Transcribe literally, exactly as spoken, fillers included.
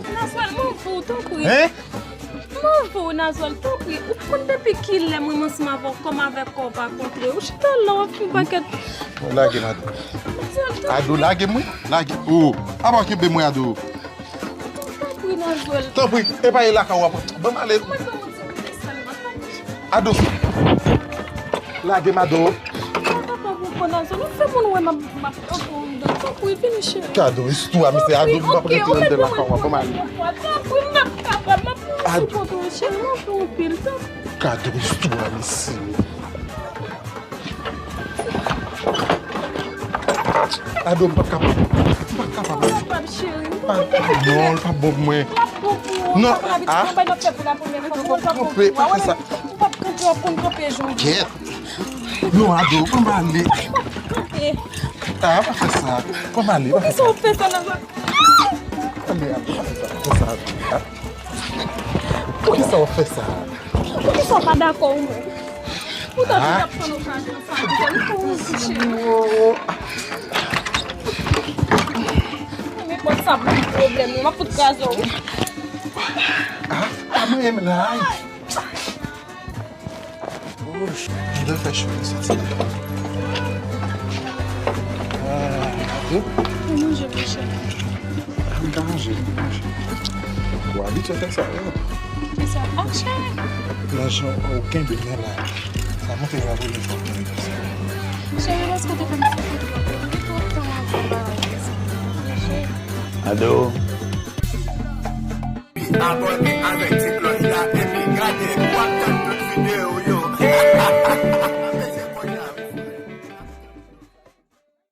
Nazwèl, mwen anvi w, tanpri. Hein? Mwen anvi w, Nazwèl, tanpri. Ou konn depi kilè mwen ansanm avè w, kò m avè kò w pa kontre. Ou chita la, w ap fè yon pakèt. Lage m, Ado. Nazwèl, tanpri. Ado, lage m, wi. Lage. Oh, apa w kenbe mwen, Ado? Tanpri, Nazwèl. Tanpri, e pa e lakay w ap. Ban m ale. Mwen fè yon ti koute sèlman, tanpri. Ado. Lage m, Ado. Papa, papa, papa, Nazwèl, ou fè moun wè m ap, m ap tanpri anndan. Tanpri, vini, cheri. Gade istwa, mesye. Ado, m p ap rete anndan lakay w, ban m ale. Tanpri, m p ap kapab, m ap pran sou kont ou, cheri, m ap pran anpil, tanpri. Gade istwa, mesye. Ado, m p ap kapab. M p ap kapab. Ou kapab, cheri. Ou kapab. Non, l p ap bon pou mwen. L ap bon pou ou. Non, ah. Ou pa kanpe, pa fè sa. Ou p ap kanpe, w ap konn kanpe, Jan. Kèt. Non, Ado, ban m ale. Ou p ap kanpe. Ah, pa fè sa. Ban m ale, pa fè sa. Poukisa w fè sa nan zòn? Ale, Ado, pa fè sa. Pa fè sa, Ado. Ah. Poukisa w fè sa? Poukisa w pa dakò ou menm? Poutan nou t ap tann okazyon sa a, nou te ou touche. Men pòt sa pou pwoblèm, non, m ap fout kraze w. Ah, pa manyen m la. Ouch, jan fè cho, soti la. Ah, ado. Ou manje, monchè. Ah, m ka manje, m ka manje. Ou abitye fè sa, wi. Kisa? Ah, cheri. Nan jan ou kenbe m nan la. Sa montre la premye fwa pou mwen fè sa. Cheri, paske ou te fè m soufri twòp. Ou gen twòp tan w ap fè bagay konsa. Cheri. Ado. Abòne avèk ti klòch la, epi gade, w ap jwenn tout videyo yo.